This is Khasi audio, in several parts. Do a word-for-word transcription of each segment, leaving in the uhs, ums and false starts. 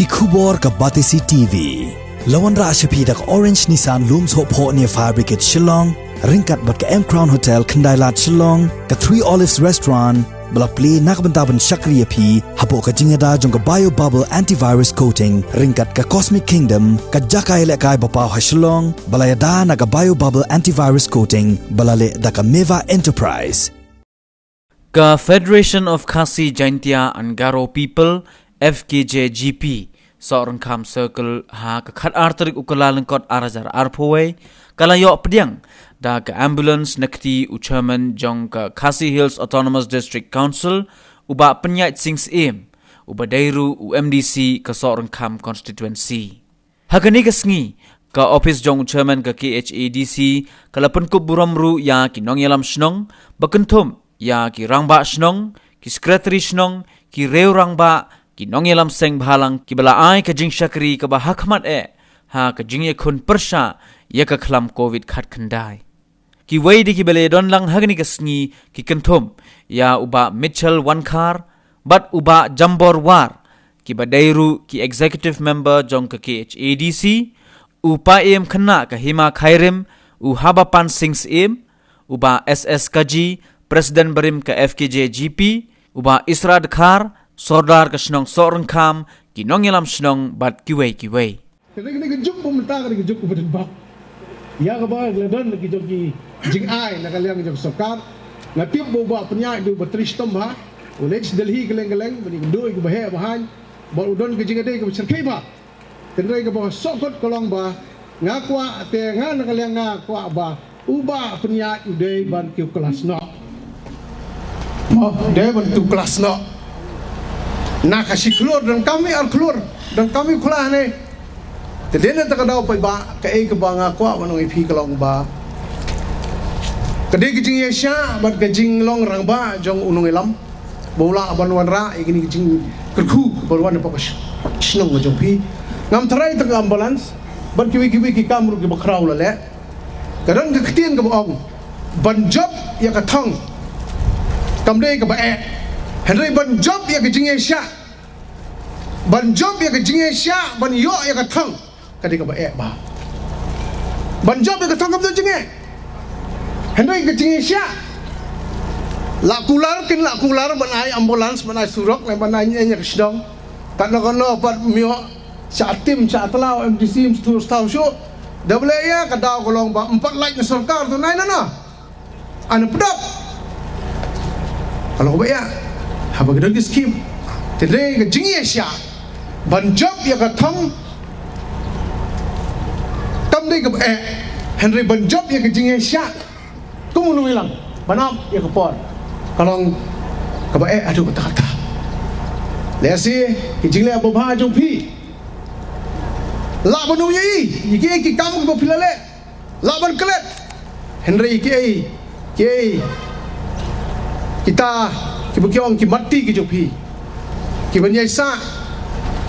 Ki khubor ka Batesi T V. La wanrah sha phi da ka Orange Nissan Lum Sohphoh near Fire Brigade Shillong, ryngkat bad ka M Crown Hotel Khyndailad Shillong, ka Three Olives Restaurant, ba la plie na ka bynta ban shakri ïa phi hapoh ka jingïada jong ka Bio Bubble Antivirus Coating, ryngkat ka Cosmic Kingdom, ka jaka ïalehkai ba paw ha Shillong, ba la ïada na ka Bio Bubble Antivirus Coating, ba la leh da ka Meva Enterprise. Ka Federation of Khasi Jaintia and Garo People, F K J G P, Sohryngkham Circle, ha ka khatar tarik u Kyllalyngkot ar hajar arphew wei, ka la ïoh pdiang da ka ambulance na kti u chairman jong ka Khasi Hills Autonomous District Council, u Bah Pynïaid Sing Syiem, uba dei ruh u M D C ka Sohryngkham Constituency. Ha kane ka sngi, ka ophis jong u chairman ka K H A D C ka la pynkup burom ruh ïa ki nongïalam shnong, ba kynthup ïa ki rangbah shnong, ki sekretari shnong, ki riew rangbah, ki nongïalam seng bhalang, kiba la ai ka jingshakri kaba hakhmat eh ha ka jingïakhun pyrshah ïa ka khlam covid khatkhyndai. Kiwei de kiba la ïadon lang ha kane ka sngi ki kynthup ïa u Bah Mitchell Wankhar bad u Bah Jambor War, kiba dei ruh ki executive member jong ka K H A D C, u Paiem khynnah ka Hima Khairim, u Habapan Sing Syiem, u Bah S S Kaji, president barim ka F K J G P, u Bah Isra Dkhar, sordar ka shnong Sohryngkham, ki nongïalam shnong bad kiwei kiwei. Ka dei kane ka juk ba mynta, ka dei ka juk ba don bok. Ïa kaba la don ki jong ki jingai na ka liang jong sorkar. Nga tip ba u Bah Pynïaid u dei uba trei shitom bha, u leit sha Delhi kylleng kylleng ban ïakynduh ïa kiba heh ba haiñ, bad u don ka jingïadei kaba shyrkhei bha. Hynrei kaba sngewkut ka long ba nga kwah, te nga na ka liang nga kwah ba u Bah Pynïaid u dei ban kiew klas noh. Mo, dei ban kiew klas noh. Na ka shi khlur, donkam hi ar khlur, donkam hi klas ne. Te dei na kata ka daw paidbah, kaei kaba nga kwah ban ong ïa phi ka long ba ka dei ka jingïasyllok bad ka jinglong rangbah jong u nongïalam ba u lah ban wanrah ïa kine ki jingkyrkhu ba wan hapoh ka sh-, shnong ka jong phi. Ngam tharai tang ka ambulance, bad kiwei kiwei ki kam ruh kiba khraw la leh. Ka don ka ktien kaba ong, ban jop ïa ka thong kam dei kaba eh, hynrei ban jop ïa ka jingïasyllok. Ban jop ïa ka jingïasyllok, ban ïoh ïa ka thong, ka dei kaba eh bha. Ban jop ïa ka thong kam dei jingeh, hynrei ka jingïasyllok. La kular, kin la kular ban ai ambulance, ban ai surok, ban ai ïa ka shnong. Katno katno pat ym ïoh, sha tim sha tlaw, M D C ym sngewthuh shuh. Da ba leh ïa ka daw ka long ba ym pat lait na sorkar tu nai na na. Ana pdok. Ka long ba ïa, haba ka don ki skim, te dei ka jingïasyllok ban jop ïa ka thong kam dei kaba eh, hynrei ban jop ïa ka jingïasyllok. Kum u nongïalam, ban ap ïa ka por, ka long kaba eh haduh katta katta. Lehse ki jingleh babha jong phi, lah ban ïohi ïa ki, ïa ki kam kiba phi la leh, lah ban klet. Hynrei kiei kiei kita kiba ki ong ki matti ki jong phi, kiban ïaisah,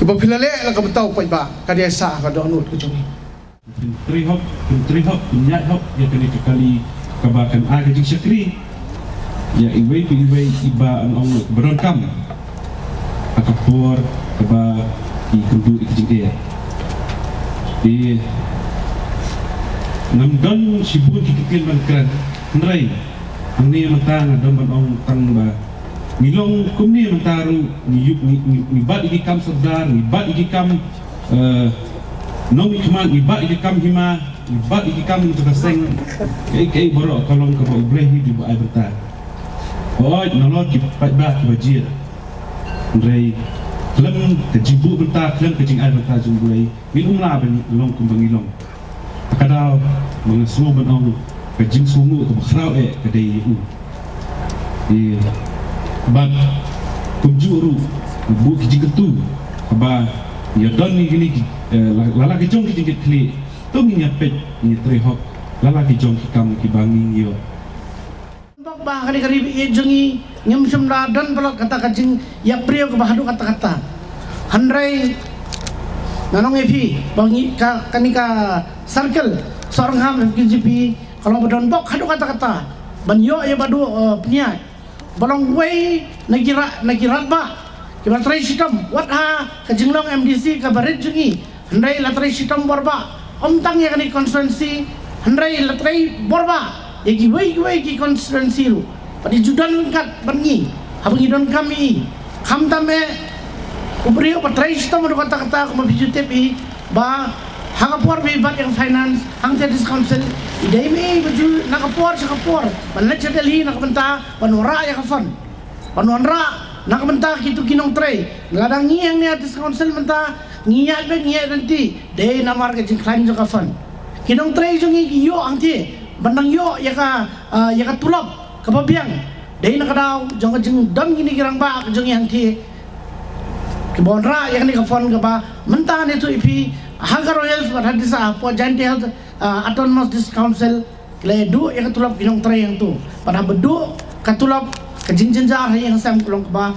kiba phi la leh la ka bynta u paidbah, ka dei ïaisah ka dohnud ka jong ngi. Pyntrei hok, pyntrei hok, pynïaid hok ïa kane ka kali kaba kan ai ka jingshakri ïa iwei pa iwei iba, ong ong, ba donkam ha ka por kaba ki kynduh ïa ka jingeh. Te ngam don shibun ki ktien ban kren, hynrei hangne mynta nga don ban ong tang ba ngi long kumne mynta ruh, ngi ïuh, ngi, ngi, ngi bat ïa ki kam sordar, ngi bat ïa ki kam, eh, nongmihkhmat, ngi bat ïa ki kam hima, ngi bat ïa ki kam jaka seng. Kaei kaei baroh ka long kaba U Blei hi uba ai bynta. Hooid, nalor ki paidbah kiba jied, hynrei khlem ka jingbuh bynta, khlem ka jingai bynta jong U Blei, ngin ym lah ban long kumba ngi long. Ha ka daw ba nga sngew ban ong, ka jingsngewnguh kaba khraw eh ka dei ïa u. Ïa, bad kumjuh ruh, buh ki jingkyntu, kaba ïa don ïa kine ki, eh, la, la, la ki jong ki jingkitkhlieh, to ngin ïa peit, ngin ïa trei hok la la ki jong ki kam kiba ngi ïoh. Bok ba ha kane ka ri ba ïeit jong ngi, ngim shym la don palat kata ka jingïap briew kaba haduh katta katta. Hynrei ngan ong ïa phi ba ngi ka, kane ka circle Sohryngkham F K J G P ka long ba don bok haduh katta katta ban ïoh ïa Bah, eh, Pynïaid, ba long uwei na ki ra-, na ki rangbah Kiba trei shitom wat ha ka jinglong M D C kaba rit jong ngi. Hynrei la trei shitom borbah, ym tang ïa kane constituency, hynrei la trei borbah ïa kiwei kiwei ki constituency ruh. Bad i ju don ryngkat bad ngi haba ngi donkam ïa i. Khamtam eh u briew ba trei shitom haduh katta katta, kumba phi ju tip hi ba ha ka por ba i bat ïa ka finance hangtei District Council, i dei ma i ba ju na ka por sha ka por ban leit sha Delhi na ka bynta ban wanrah ïa ka fund. Ban wanrah na ka bynta kito ki nongtrei. Lada ngi hangne ha District Council mynta ngi ïaid beit, ngi ïaid lynti, dei namar ka jingkhlaiñ jong ka fund. Ki nongtrei jong ngi ki ïoh hangtei ban dang ïoh ïa ka, ah, ïa ka tulop kaba biang. Dei na ka daw jong ka jingdon kine ki rangbah ka jong ngi hangtei kiba wanrah ïa kane ka fund kaba mynta ne tu i phi ha Garo Hills bad ha Disa, hapoh Jaintia Hills, ah, Autonomous District Council, ki la ïa duh ïa ka tulop ki nongtrei hangto. Bad haba duh ka tulop, ka jingjynjar ha ïing ha sem ka long kaba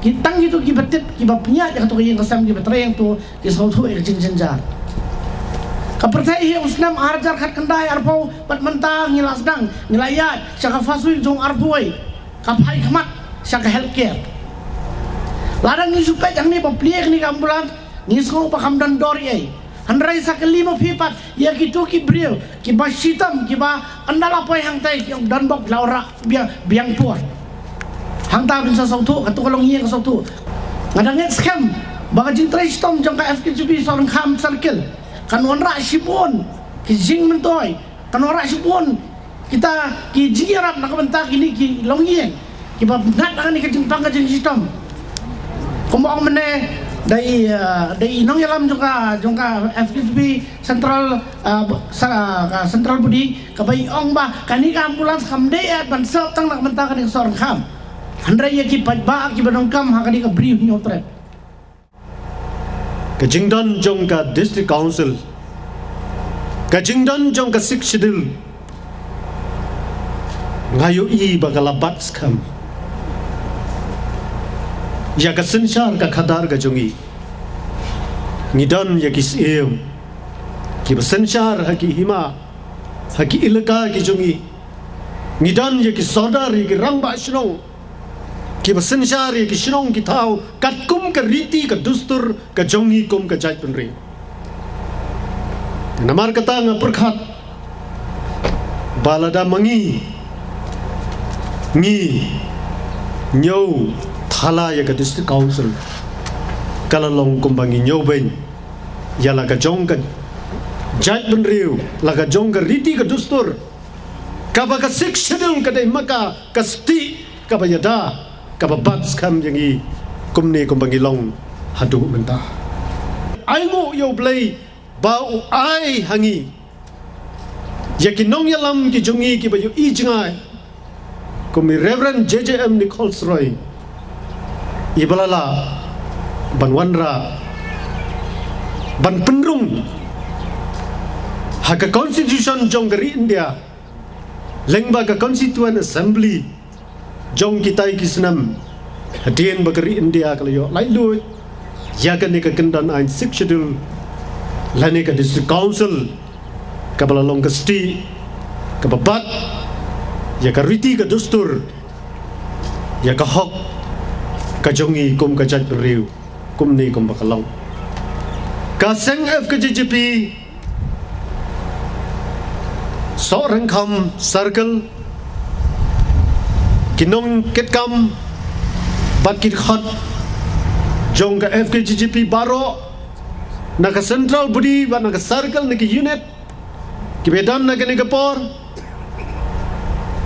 ki tang kito kiba tip, kiba pynïaid ïa kato ka ïing ka sem, kiba trei hangto, ki sngewthuh ïa ka jingjynjar. Ka pyrthei hi u snem ar hajar khatkhyndai arphew bad mynta ngi la sdang, ngi la ïaid sha ka phase jong arphew wei ka phai khmat sha ka healthcare. Lada ngi shu peit hangne ba plie kane ka ambulance, ngi sngew ba kam don dor ei ei. Hynrei sa kylli ma phi pat ïa kito ki briew kiba shitom, kiba ynda la poi hangtei ki ong don bok, la wanrah biang, biang por. Hangta phin sa sngewthuh, kato ka long ïing ka sngewthuh. Nga dang ngeit skhem ba ka jingtrei shitom jong ka F K J P Sohryngkham Circle kan wanrah shibun ki jingmyntoi, kan wanrah shibun kita ki jingïarap na ka bynta kine ki longïing kiba ngat na kane ka jingpang ka jingshitom. Kumba ong mynne da i, eh, da i nongïalam jong ka, jong ka F K J P Central, eh, sa-, ka Central Body, kaba i ong ba kane ka ambulance kam dei eh ban sot tang na ka bynta kane ka Sohryngkham, hynrei ïa ki paidbah kiba donkam ha kane ka Bri u Hynñiewtrep. Ka jingdon jong ka District Council, ka jingdon jong ka Sixth Schedule, nga ïohi ba ka la bat skhem ïa ka synshar ka khadar ka jong ngi. Ngi don ïa ki syiem kiba synshar ha ki hima, ha ki elaka ki jong ngi. Ngi don ïa ki sordar, ïa ki rangbah shnong kiba synshar ïa ki shnong ki thaw katkum ka riti ka dustur ka jong ngi kum ka jaitbynriew. Namar kata nga pyrkhat ba lada ma ngi, ngi ñiew thala ïa ka District Council, ka la long kumba ngi ñiew beiñ ïa la ka jong ka jaitbynriew, la ka jong ka riti ka dustur, kaba ka Sixth Schedule ka dei ma ka ka stieh kaba ïada, kaba bat skhem ïa ngi kumne kumba ngi long haduh mynta. Ai nguh ïa U Blei ba u ai ha ngi ïa ki nongïalam ki jong ngi kiba ïohi jngai, kum i Reverend J J M Nichols Roy, iba la lah ban wanrah, ban pynrung ha ka Constitution jong ka ri India, lyngba ka Constituent Assembly jong kitai ki snem, hadien ba ka ri India ka la ïoh laitluid ïa kane ka kyndon aiñ Sixth Schedule, lane ka District Council, kaba la long ka stieh kaba bat ïa ka riti ka dustur, ïa ka hok ka jong ngi kum ka jaitbynriew, kumne kumba ka long. Ka seng F K J J P Sohryngkham Circle, ki nongkitkam bad ki dkhot jong ka F K J J P baroh, na ka Central Body bad na ka Circle, na ki unit kiba don na kane ka por,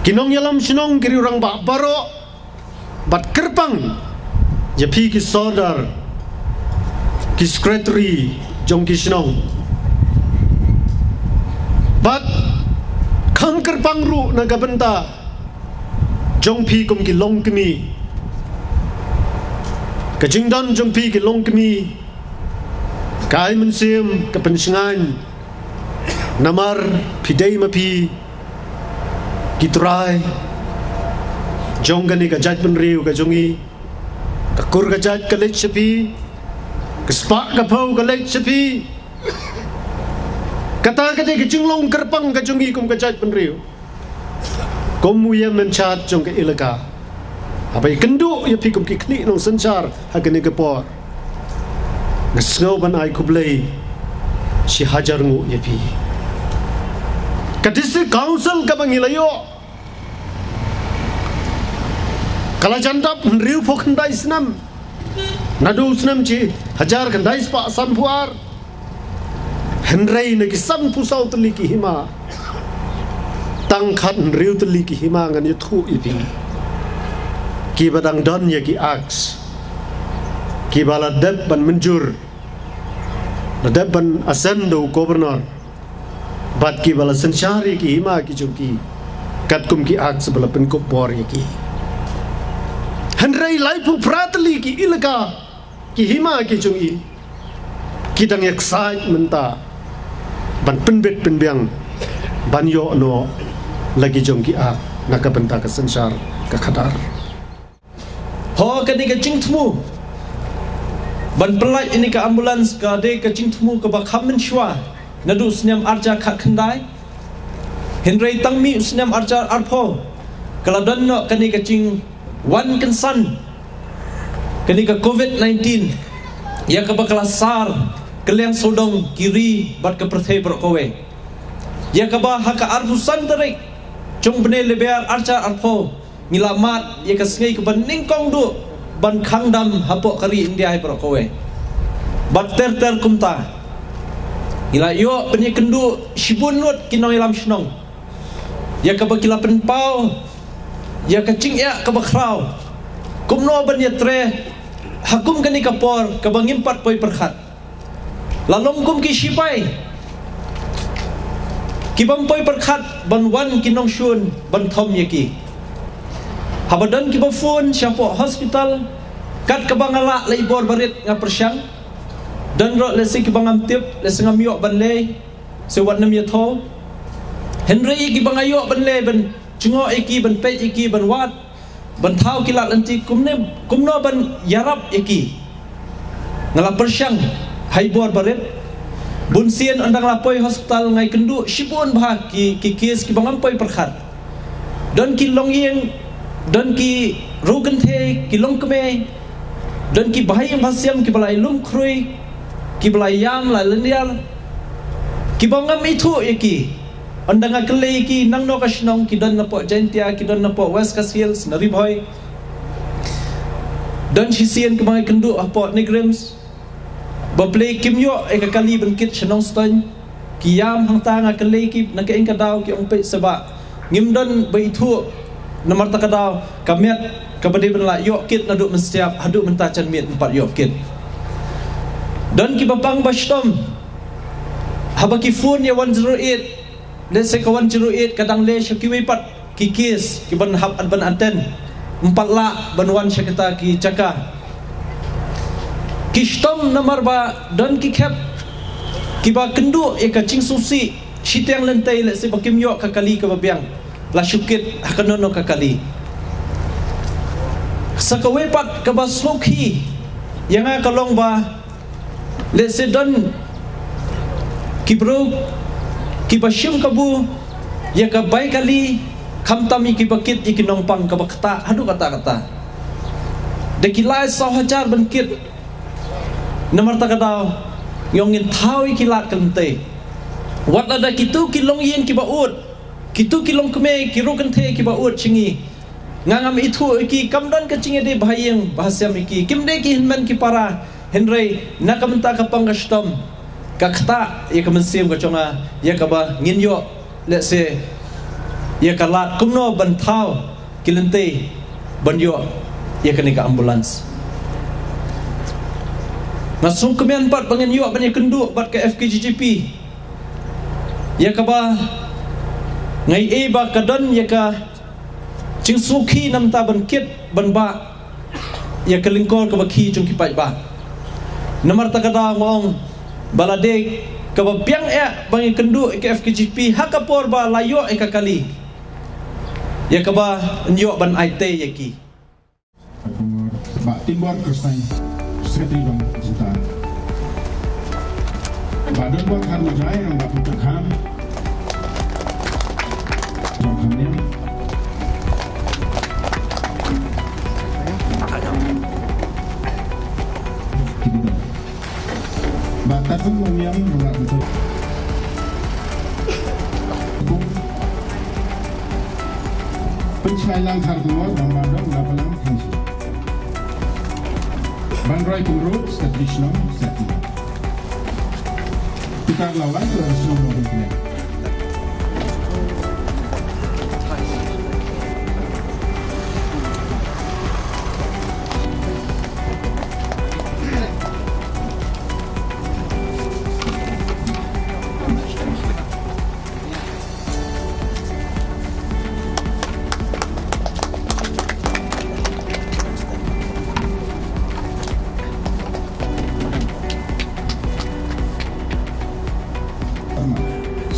ki nongïalam shnong, ki rangbah baroh, bad kyrpang ïa phi ki sordar, ki secretary jong ki shnong, bad kham kyrpang ruh na ka bynta jong phi kum ki longkmie. Ka jingdon jong phi ki longkmie ka ai mynsiem, ka pynshngaiñ, namar phi dei ma phi ki trai jong kane ka jaitbynriew ka jong ngi. Ka kur ka jait ka leit sha phi, ka spah ka phew ka leit sha phi. Kata ka dei ka jinglong kyrpang ka jong ngi kum ka jaitbynriew, kum u ïem in charge jong ka elaka. Haba ïakynduh ïa phi kum ki khlieh nongsynshar ha kane ka por, nga sngew ban ai khublei shi hajar nguh ïa phi. Ka District Council kaba ngi la ïoh ka la jan dap hynriewphew khyndai snem. Naduh u snem shi hajar khyndai spah sanphew ar. Hynrei na ki sanphew saw tylli ki hima, tang khathynriew tylli ki hima ngan ïathuh ïa phi, kiba dang don ïa ki acts, kiba la dep ban mynjur, la dep ban assent da u Governor, bad kiba la synshar ïa ki hima ki jong ki katkum ki acts ba la pynkup bor ïa ki. Hynrei laiphew phra tylli ki elaka, ki hima ki jong i, ki dang ïaksaid mynta ban pynbit pynbiang ban ïoh noh la ki jong ki act na ka bynta ka synshar ka khadar. Ho, kane ka jingthmu ban pyllait ïa kane ka ambulance ka dei ka jingthmu kaba kham mynshuwa naduh u snem arhajar khatkhyndai. Hynrei tang mih u snem arhajar arphew ka la don noh kane ka jingwan kynsan kane ka covid nineteen, ïa kaba ka la sar kylleng sawdong ki ri bad ka pyrthei baroh kawei. Ïa kaba ha ka arphew san tarik jong u bnai Lber arhajar arphew ngi la mad ïa ka sngi kaba nyngkong duh ban khang dam hapoh ka ri India hi baroh kawei. Bad ter ter kumta ngi la ïoh ban ïakynduh shibun lut ki nongïalam shnong, ïa kaba ki la pynpaw ïa ka jingeh kaba khraw, kumno ban ïatrei ha kum kane ka por kaba ngim pat poi pyrkhat. La long kum ki shipai ki bym poi pyrkhat ban wan ki nongshun ban thom ïa ki. Haba don kiba phone shapoh hospital, kat kaba nga lah leh i bor barit nga pyrshang. Don ruh lehse kiba ngam tip, lehse ngam ïoh ban leh, se wat nym ïathuh. Hynrei ïa kiba nga ïoh ban leh, ban jngoh ïa ki, ban peit ïa ki, ban wad, ban thaw ki lad lynti kumne, kumno ban ïarap ïa ki, nga la pyrshang ha i bor barit. Bun sien ynda nga la poi hospital nga ïakynduh shibun bha ki, ki case kiba ngam poi pyrkhat. Don ki longïing, don ki riewkynthei, ki longkmie, don ki bahaïing bahasiam kiba la ïalum khrui, kiba la ïam la lyndiar, kiba ngam ithuh ïa ki. Ynda nga kylli ïa ki nangno ka shnong, ki don napoh Jaintia, ki don napoh West Khasi Hills, na Ri Bhoi. Don shisien kiba nga ïakynduh hapoh NEIGRIHMS. Bapli kim ïoh ïa ka kali ban kit sha Nongstoiñ. Ki ïam hangta, nga kylli ki na kaei ka daw, ki ong peit seh bah ngim don ba ithuh, namar kata ka daw ka met kaba dei ban la ïoh kit naduh mynstep haduh mynta janmiet ym pat ïoh kit. Don kiba pang ba shitom haba ki phone ïa one zero eight, lehse ka one zero eight ka dang leh sha kiwei pat ki case kiban hap ban attend, ym pat lah ban wan sha kita ki jaka. Ki shitom namar ba don ki khep kiba kynduh ïa ka jingsngewsih shiteng lynti, lehse ba kim ïoh ka kali kaba biang, la shu kit ha kano kano ka kali. Sa kawei pat kaba sngewkhih ïa nga ka long ba lehse don ki briew kiba shim kabu ïa ka bai kali, khamtam ïa kiba kit ïa ki nongpang, kaba ktah haduh katta katta. Da ki lai saw hajar ban kit, namar kata ka daw ngi ong ngin thaw ïa ki lad ka lynti. Wat lada kitu ki longïing kiba ud, kitu ki longkmie, ki riewkynthei kiba ud sha ngi, nga ngam ithuh ïa ki, kam don ka jingïadei bahaïing bahasiam ïa ki, kim dei ki hynmen ki para. Hynrei na ka bynta ka pang ka shitom, ka ktah ïa ka mynsiem ka jong nga ïa kaba ngin ïoh lehse ïa ka lad kumno ban thaw ki lynti ban ïoh ïa kane ka ambulance. Nga sngewkmen pat ba ngin ïoh ban ïakynduh bad ka F K G G P, ïa kaba nga ïohi ba ka don ïa ka jingsngewkhih namar ban kit ban bah ïa ka lyngkor kaba khih jong ki paidbah. Namar kata ka daw nga ong ba la dei kaba biang eh ba ngin ïakynduh ïa ka F K G P ha ka por ba la ïoh ïa ka kali, ïa kaba ngin ïoh ban aiti ïa ki. Bah Tingbor Kyrsain, Secretary jong ka jingthan. Bah Donbor Kharmajai, rangbah pyrthei kham jong ka Kham Niam. Ba Tatbung Umïang Rangad Ntu. Pynshai Langthar Tungor Bambadong Lapalang Thangshi. Banroi Pynrup Sekretari Shnong Seti. Peter Lawai Sekretari Shnong Nongpyneh.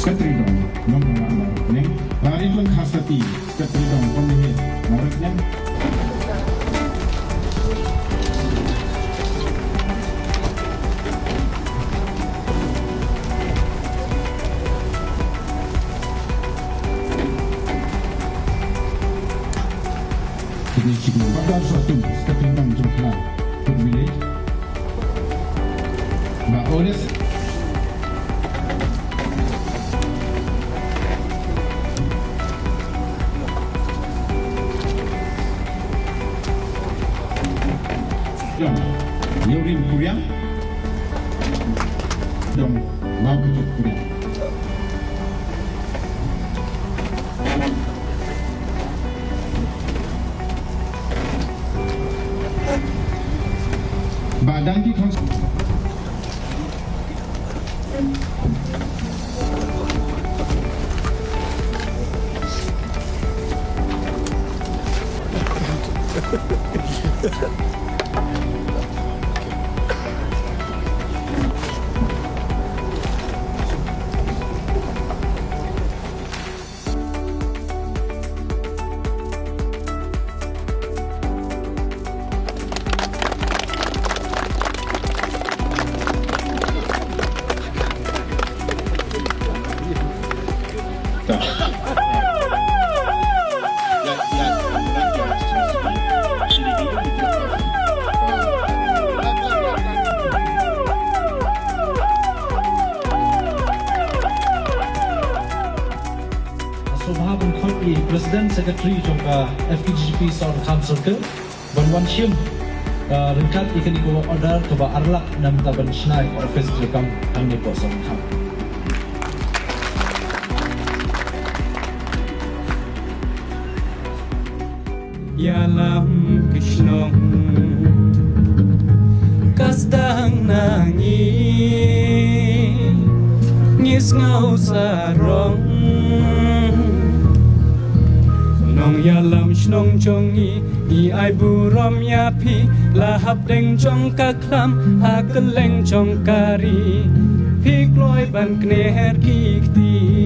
Sekretari Dong, Nongpyneh Nongpyneh. Lari Tun Khasati, Sekretari Dong, Nongpyneh Nongpyneh. Kini kini bakal satu, Sekretari Dong Jongkla, Put Village. Ba Oris. Dong, Yorin Kuriang. Dong, Mau Kejut Kuriang. Ba dang ki khon. Sngewbha ban khot ïa i President Secretary jong ka F K G G P South Kham Circle ban wan shim, ah, ryngkat ïa kane ka work order kaba ar lak na bynta ban shna ïa ka office treikam hangne hapoh South Kham. Ïalam ki shnong ka sdang na ngi, ngi sngew sarong. Nongïalam shnong jong ngi, ngi ai burom ïa phi, la hapdeng jong ka khlam, ha kylleng jong ka ri, phi kloi ban kner ki kti.